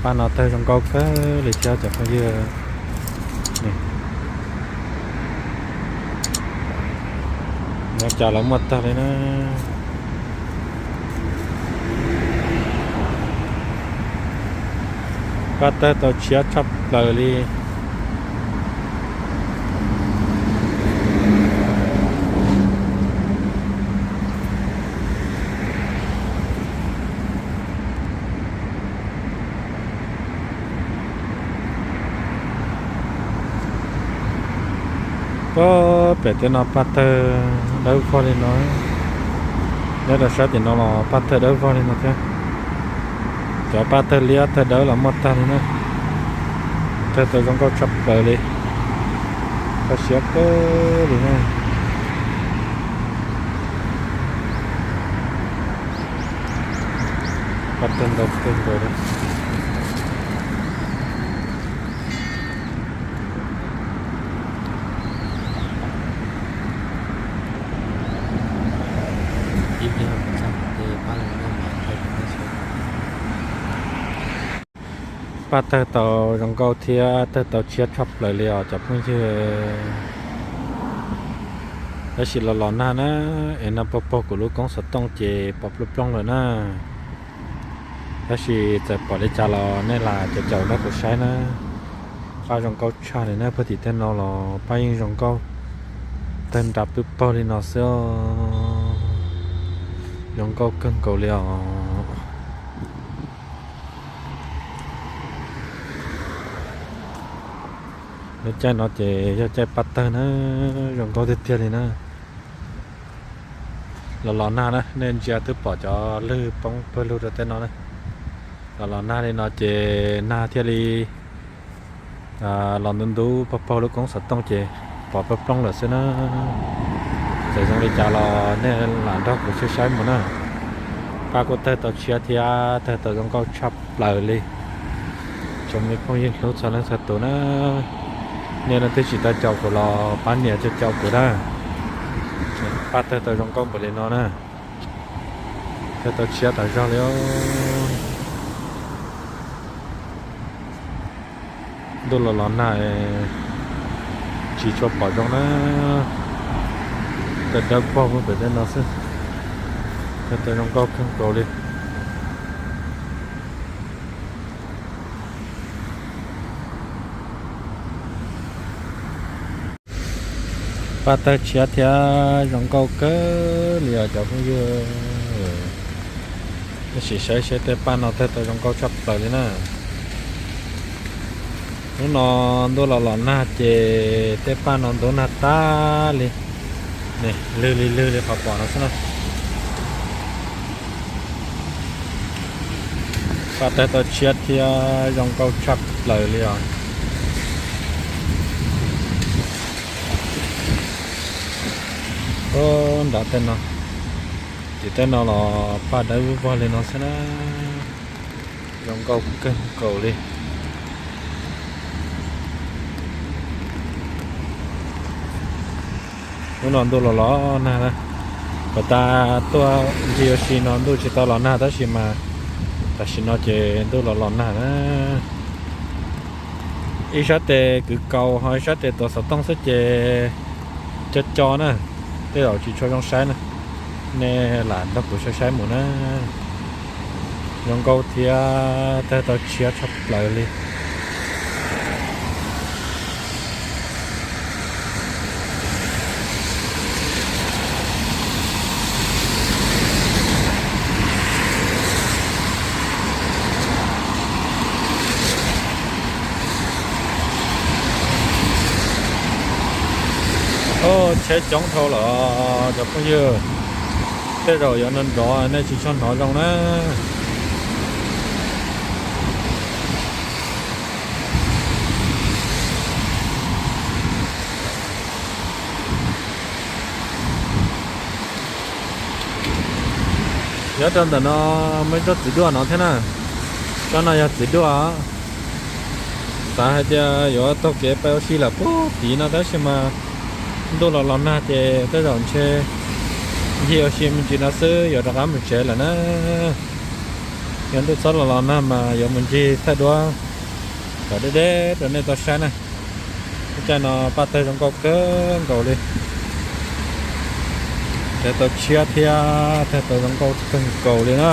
Paj no tawg zoo nkauj kawg li thiab cov phooj ywg. Nyob cas los muaj tag li na. Paj tawg tau tshiab tshaj plaws li. Pag pem tej no paj tawg dawb vog li no, nyob rau sab tim no los paj tawg dawb vog li no thiab. Cov paj tawg liab tawg dawb los muaj tag li na. Tawg tau zoo nkauj tshaj plaws li, tawg siab kawg li na. Paj tawg ntau kawg nkaus li. Paj tawg tau zoo nkauj thiab tawg tau tshiab tshaj plaws li os cov phooj ywg. Tab sis los los nag na, es no pag paug kuv lub koob xov tooj ces pom plooj plooj lawm na. Tab sis txawm pom li cas los nej lam caum caum nrog kuv saib na. Paj zoo nkauj tshaj li na, puag tim tej no los paj yeej zoo nkauj tawg nra pwb paug li no xwb. Zoo nkauj kawg nkaus li os. Lub caij no ces yog caij paj tawg na, zoo nkauj tiag tiag li na. Los los nag na, nej ntsia twb pom cov lwg poob pawg lug rau tej no na. Los los nag li no ces nag thiaj li los ntub ntub pag paug lub koob xov tooj ces pom plooj plooj lawm xwb na. Txawm zoo li cas los nej lam nrog kuv saib saib mus na. Paj kuj tawg tau tshiab thiab tawg tau zoo nkauj tshaj plaws li. Tsoom me phooj ywg hlub txhua leej txhua tus na, nej leej twg tsis tau caum kuv los pab nias caum caum kuv na. Paj tawg tau zoo nkauj npaum li no na, tawg tau tshiab tas zog li. Ntuj los los nag, tsis tshua pom zoo na, tawg dawb vog pem tej no xwb. Tawg tau zoo nkauj kawg nkaus li. Paj tawg tshiab thiab zoo nkauj kawg li os cov phooj ywg. Tab sis saib seb tej paj no tawg tau zoo nkauj tshaj plaws li na. Hnub no ntuj los los nag ces tej paj no ntub nag tag li. Lwg li lwg li qhov pom no xwb na. Paj tawg tau tshiab thiab zoo nkauj tshaj plaws li os. Nram tej no, tim tej no los paj dawb vog li no xwb na. Zoo nkauj kawg nkaus li. Hnub no ntuj los los nag na. Puag ta tuaj ncig ua si no ntuj tsis tau los nag tab sis mas tam sim no ces ntuj los los nag na. Ib sab tes kwv kaus ho ib sab tes tuav xov tooj xwb ces co co na, tej zaum tsis tshua zoo saib na. Nej lam nrog kuv saib saib mus na. Zoo nkauj thiab tawg tau tshiab tshaj plaws li. Tsheb coob dhau lawm cov phooj ywg, tej zaum yuav nrov nrov nej tsis tshua hnov zoo na. Nyob rau ntawm no muaj ib tsob txiv duaj no thiab na. Tsob no yog txiv duaj. Xav hais tias yuav taug kev pais ua si lawm puag tid no tab sis mas ntuj los los nag ces tej zaum ntshe ncig ua si me ntsis no xwb yuav rov qab mus tsev lawm na. Ntuj txob los los na mas yuav mus ncig thaij duab kom deb deb rau nej tau saib na. Lub caij no paj tawg zoo nkauj kawg nkaus li. Thaij tau tshiab thiab thaij tau zoo nkauj kawg nkaus li na.